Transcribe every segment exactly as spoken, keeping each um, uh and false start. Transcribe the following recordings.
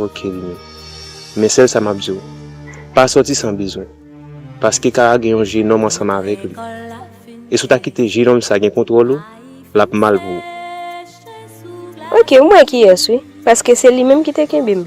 Ok, Limi. Men sèl sa m ap di w, pa sòti san bezwen. Paske Kara gen yon jenòm ansanm avèk li. E si w ta kite jenòm sa gen kontwòl ou, l ap mal pou ou. Ok, ou mwen kiyès, wi. Paske se li menm ki te kenbe m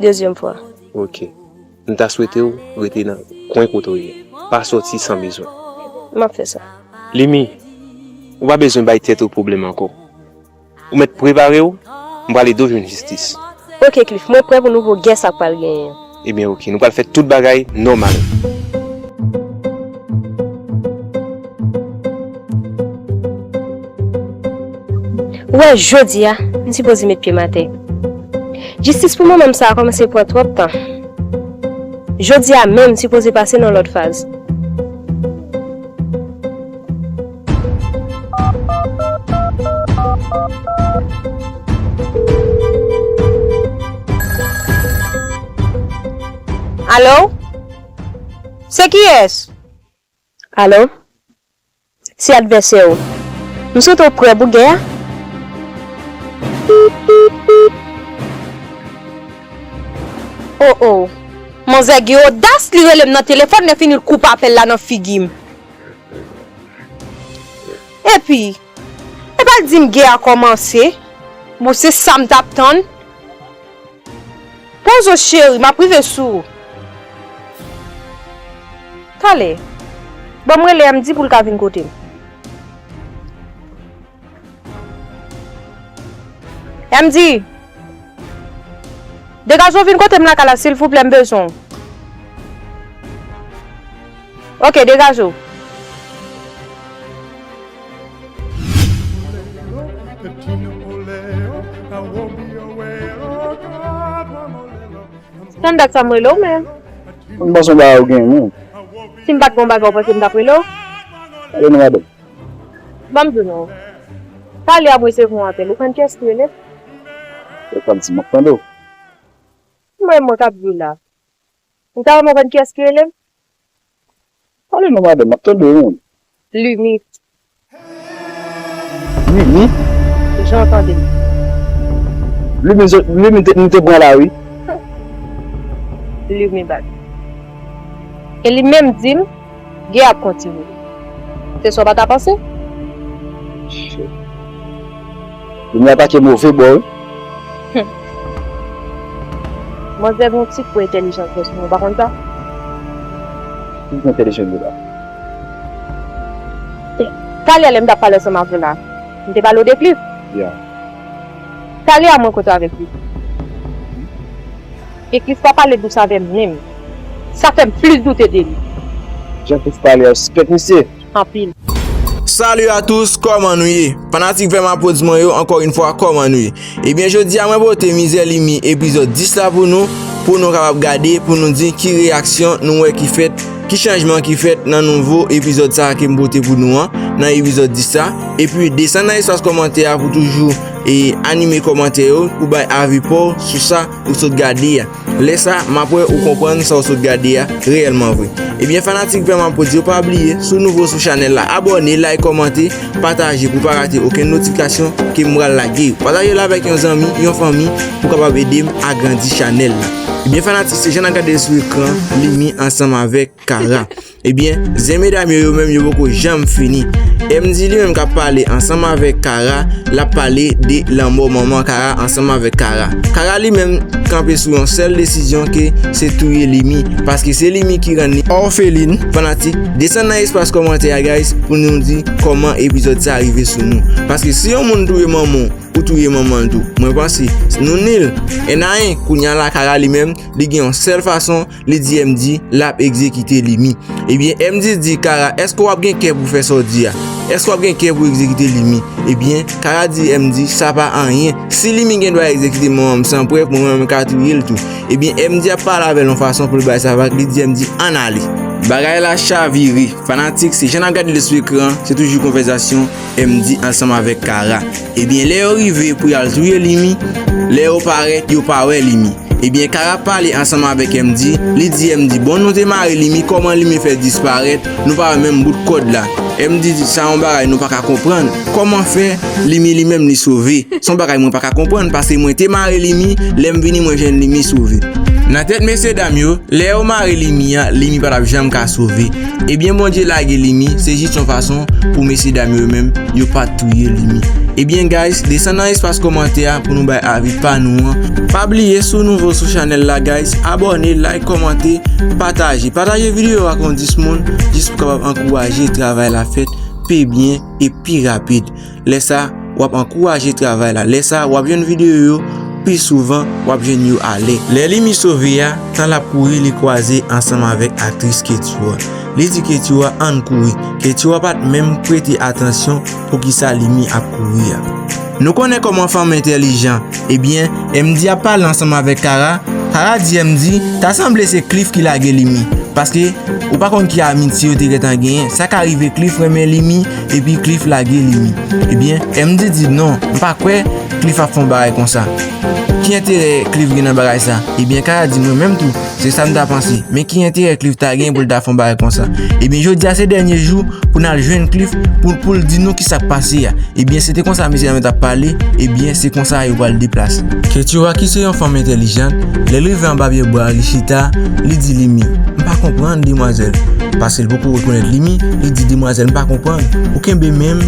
dezyèm fwa. Ok. M ta swete w rete nan kwen kote w ye. Pa sòti san bezwen. M ap fè sa. Limi, ou pa bezwen bay tèt ou pwoblèm ankò. Ou mèt prepare w, m pral ede w jwenn jistis. Ok, Cliff, mwen prè pou nouvo gè sa k pral genyen an. Ebyen, ok, nou pral fè tout bagay nòmal. Ou wè, jodi a, m sipoze met pye m atè. Jistis pou manman m sa a kòmanse pran twòp tan. Jodi a menm, m sipoze pase nan lòt faz. Alo? Se kiyès? Alo? Se advèsè w. M swete w prè pou gè a. O o. Manzè gen odas, li rele m nan telefòn, lè fini l koupe apèl la nan figi m. Epi, epa l di m gè a kòmanse. Bon, se sa m t ap tann. Poze w cheri, m ap rive sou ou. Talè. Ban m rele M D pou l ka vin kote m. M D. Degaje w vin kote m lakay la, silvouplè, m bezwen w. Ok, degaje w. Tann dat sa m rele w menm. M panse yon bagay ou gen menm. Si m pa t gen yon bagay, ou panse m t ap rele w? Rele nou madanm. Ban m di nou. Talè a m resevwa yon apèl. Ou konn kiyès ki rele m? Ou konn si m ap tande w. Mwen, mwen k ap di w la. Ou ta renmen konn kiyès ki rele m? Pale non, madanm, m ap tande w. Limi. Limi? Jan w tande m. Limi, Limi te, nou te pran la, wi. Limi bat. E li menm di m, gè ap kontinye. Se sa w pa ta panse? Shit. Limi atake move bò, wi. Manzè gen yon ti kwen entèlijans nan sou mwen, ou pa konn sa? Ki kwen entèlijans de la? Talè a lè m t ap pale ansanm avè w la, m te pale w de Cliff. Ya. Talè a mwen kote avèk li. E Cliff pa pale dous avè m menm. Sa fè m plis doute de li. Jan Cliff pale a, ou sispèk misye? Anpil. Salut à tous, kòman nou ye? Fanatik Vè Mapodz mwen yo, ankò yon fwa, kòman nou ye? Ebyen, jodi a mwen pote Mizè Limi epizòd dis la pou nou, pou nou kapab gade, pou nou di ki reyaksyon nou wè ki fèt, ki chanjman ki fèt nan nouvo epizòd sa a ke m pote pou nou an, nan epizòd dis la. Epi desann nan espas kòmantè a pou toujou e anime kòmantè yo, pou bay avi pa w sou sa ou sot gade a. Lè sa, m ap wè ou konprann sa w sot gade a reyèlman vre. Ebyen, fanatik Vè Mapodz yo, pa bliye, si w nouvo sou chanèl la, abòne, like, kòmante, pataje pou pa rate okenn notifikasyon ke m pral lage yo. Pataje l avèk yon zanmi, yon fanmi, pou kapab ede m agrandi chanèl la. Ebyen, fanatik, se jan n ap gade l sou ekran, Limi ansanm avèk Kara. Ebyen, zen medam yo, yo menm, yo poko janm fini. M D li menm k ap pale ansanm avèk Kara, l ap pale de lanmò manman Kara ansanm avèk Kara. Kara li menm kanpe sou yon sèl desizyon ke se touye Limi, paske se Limi ki rann li òfelin. Fanatik, desann nan espas kòmantè a, guys, pou nou di kòman epizòd sa rive sou nou. Paske si yon moun touye manman w, ou touye manman l tou. Mwen panse, nou nil. E nan en, kounye a la, Kara li menm, li gen yon sèl fason, li di M D l ap egzekite Limi. Ebyen, M D di Kara, èske w ap gen kè pou fè sa w di a? Èske w ap gen kè pou egzekite Limi? Ebyen, Kara di M D, sa pa anyen. Si Limi gen dwa egzekite manman m san prèv, mwen menm m ka touye l tou. Ebyen, M D ap pale avè l yon fason pou l bay sa vag, li di M D, ann ale. Bagay la chavire. Fanatik, se jan n ap gade l sou ekran, se toujou konvèsasyon M D ansanm avèk Kara. Ebyen, lè yo rive pou y al touye Limi, lè yo parèt, yo pa wè Limi. Ebyen, Kara pale ansanm avèk M D, li di M D, bon, nou te mare Limi, kòman Limi fè disparèt, nou pa wè menm bout kòd la. M D di, sa yon bagay nou pa ka konprann. Kòman fè Limi li menm li sove? Se yon bagay mwen pa ka konprann, paske mwen te mare Limi, lè m vini mwen jwenn Limi sove. Nan tèt mesye dam yo, lè yo mare Limi a, Limi pa t ap janm ka sove. Ebyen, Bondye lage Limi, se jis yon fason pou mesye dam yo menm, yo pa t touye Limi. Ebyen, guys, desann nan espas kòmantè a pou nou bay avi pa nou an. Pa bliye, si w nouvo sou chanèl la, guys, abòne, like, kòmante, pataje. Pataje videyo ak yon dis moun, jis pou kapab ankouraje travay la fèt pi byen e pi rapid. Lè sa, w ap ankouraje travay la. Lè sa, w ap jwenn videyo yo pi souvan, w ap jwenn yo alè. Lè Limi sove a, tan l ap kouri, li kwaze ansanm avèk aktris Ketty a. Li di Ketty a, ann kouri. Ketty a pa t menm prete atansyon poukisa Limi ap kouri a. Nou konnen kòman fanm entèlijan. Ebyen, M D ap pale ansanm avèk Kara. Kara di M D, ta sanble se Cliff ki lage Limi. Paske ou pa konn ki amitye yo te gentan genyen. Sa ka rive Cliff renmen Limi, epi Cliff lage Limi. Ebyen, M D di non, m pa kwè Cliff ap fè yon bagay konsa. Ki enterè Cliff gen nan bagay sa? Ebyen, Kara di mwen menm tou, se sa m ta panse. Men ki enterè Cliff ta gen pou l ta fè yon bagay konsa? Ebyen, jodi a se dènye jou pou n al jwenn Cliff pou, pou l di nou ki sa k pase a. Ebyen, se te konsa mesye dam yo t ap pale, ebyen, se konsa yo pral deplase. Ketty a, ki se yon fanm entèlijan, lè l rive anba pye bwa a, li chita, li di Limi, m pa konprann, demwazèl. Paske l poko rekonèt Limi, li di, demwazèl, m pa konprann. Ou kenbe men m,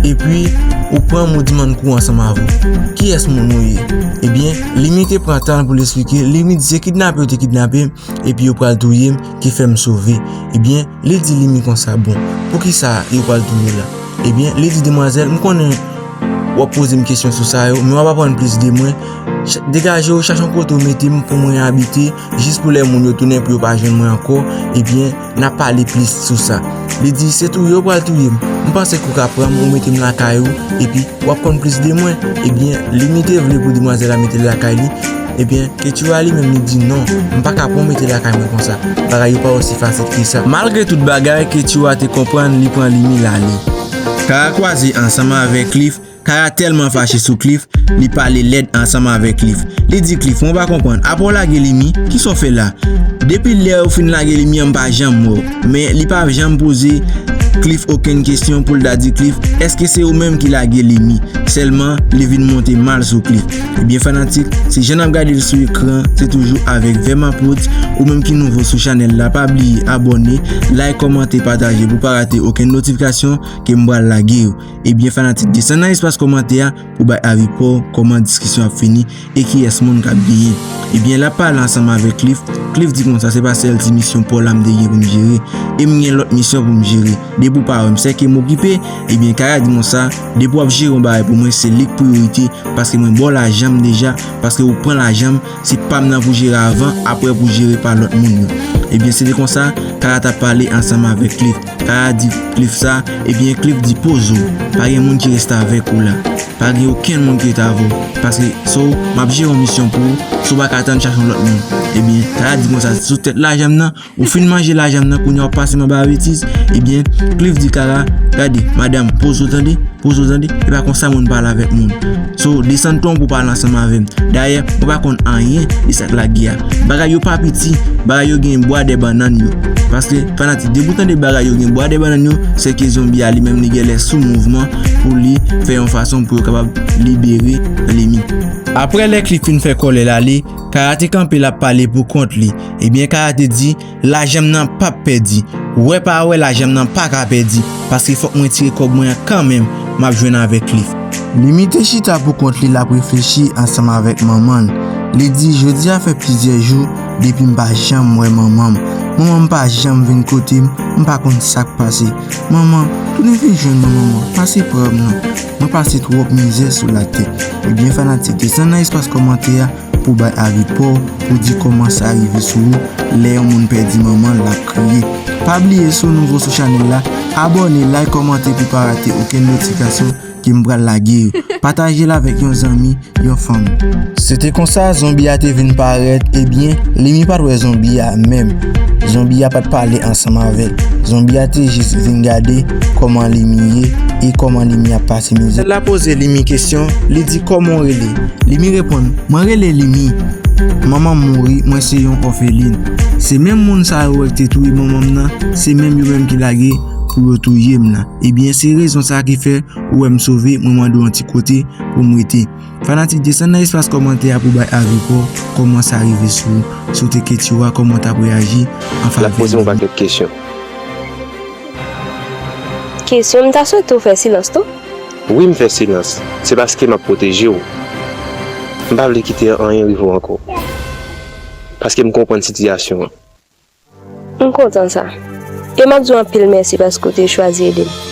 epi ou pran m, ou di m ann kouri ansanm avè w. Kiyès moun ou ye? Ebyen, Limi te pran tan l pou l esplike. Limi di, se kidnape yo te kidnape m, epi yo pral touye m, ki fè m sove. Ebyen, li di Limi konsa, bon, poukisa yo pral touye w la? Ebyen, li di, demwazèl, m konnen w ap poze m kesyon sou sa yo, men w ap aprann plis de mwen. Ch-, degaje w, chache yon kote w mete m pou mwen abite, jis pou lè moun yo tounen pou yo pa jwenn mwen ankò, ebyen, n a pale plis sou sa. Li di, se touye w pral touye m. M panse ke w ka pran m, ou mete m lakay ou, epi w ap konn plis de mwen. Ebyen, Limi te vle pou demwazèl la mete l lakay li. Ebyen, Ketty a li menm li di non, m pa ka pran w mete lakay mwen konsa. Bagay yo pa osi fasil ke sa. Malgre tout bagay, Ketty a te konprann, li pran Limi l ale. Kara kwaze ansanm avèk Cliff. Kara tèlman fache sou Cliff, li pale lèd ansanm avèk Cliff. Li di Cliff, mwen pa konprann, apre w lage Limi, kisa w fè la? Depi lè ou fin lage Limi an, m pa janm wè w. Men li pa janm poze Cliff okenn kesyon pou l ta di Cliff, èske se ou menm ki lage Limi? Sèlman, li vin monte mal sou Cliff. Ebyen fanatik, se jan n ap gade l sou ekran, se toujou avèk Vèma Prodz. Ou menm ki nouvo sou chanèl la, pa bliye abòne, like, kòmante, pataje pou pa rate okenn notifikasyon ke m pral lage yo. Ebyen fanatik, desann nan espas kòmantè a pou bay avi pa w, kòman diskisyon ap fini e kiyès moun k ap genyen. Ebyen, l ap pale ansanm avèk Cliff. Cliff di konsa, se pa sèl ti misyon pa w la m te gen pou m jere. E m gen lòt misyon pou m jere. Depi w pa wè m, sèke m okipe. Ebyen, Kara di konsa, depi w ap jere yon bagay pou mwen, se li k priyorite, paske mwen ba w lajan m deja, paske ou pran lajan m, se pa m nan pou jere avan, apre pou jere pa lòt moun yo. Ebyen, se te konsa, Kara t ap pale ansanm avèk Cliff. Kara di Cliff sa, ebyen Cliff di poze w. Pa gen moun ki rete avèk ou la. Pa gen okenn moun ki rete avè w. Paske so, m ap jere yon misyon pou ou, so w pa ka tann chache yon lòt moun. Ebyen, Kara di konsa, sou tèt lajan m nan, ou fin manje lajan m nan, kounye a w ap pase m anba betiz. Ebyen, Cliff di Kara, gade, madanm, poze w tande, poze w tande, e pa konsa moun pale avèk moun. So, desann ton pou pale ansanm avè m. Dayè, mwen pa konn anyen de sa k lage a. Bagay yo pa piti, bagay yo gen bwa dè bannann yo. Paske, fanatik, depi w tande bagay yo gen bwa dè bannann yo, sèke zonbi a li menm li genlè sou mouvman pou li fè yon fason pou yo kapab libere Limi. Apre lè Cliff fin fè kòlè l ale, Kara te kanpe l ap pale pou kont li. Ebyen, Kara te di, lajan m nan p ap pèdi. Wè pa wè, lajan m nan pa ka pèdi, paske fòk mwen tire kòb mwen an kanmenm, m ap jwenn avèk Cliff. Limi te chita pou kont li, l ap reflechi ansanm avèk manman l. Li di, jodi a fè plizyè jou depi m pa janm wè manman m. Manman m pa janm vin kote m, m pa konn sa k pase. Manman, tounen vin jwenn mwen, manman, pase pran m non. Mwen pase twòp mizè sou latè. Ebyen fanatik, desann nan espas kòmantè a pou bay avi pa w, pou di kòman sa rive sou ou, lè yon moun pèdi manman l, l ap kriye. Pa bliye, si w nouvo sou chanèl la, abòne, like, kòmante pou pa rate okenn notifikasyon ke m pral lage yo. Pataje l avèk yon zanmi, yon fanmi. Se te konsa, zonbi a te vin parèt, ebyen, Limi pa t wè zonbi a menm. Zonbi a pa t pale ansanm avè l. Zonbi a te jis vin gade kòman Limi ye e kòman Limi ap pase mizè. L ap poze Limi kesyon, li di, kòman w rele? Limi reponn, mwen rele Limi. Manman m mouri, mwen se yon òfelin. Se menm moun sa yo wè ki te touye manman m nan, se menm yo menm ki lage pou yo touye m nan. Ebyen, se rezon sa ki fè ou wè m sove, mwen mande w yon ti kote pou m rete. Fanatik, desann nan espas kòmantè a pou bay avi pa w, kòman sa rive sou ou, si w te Ketty wa, kòman w t ap reyaji an favè de li. L ap poze m yon pakèt kesyon. Kesyon, m ta swete w fè silans tou. Wi, m fè silans. Se paske m ap pwoteje w. M pa vle kite anyen rive w ankò. Paske m konprann sitiyasyon an. M kontan sa. E m ap di w anpil mèsi paske w te chwazi ede m.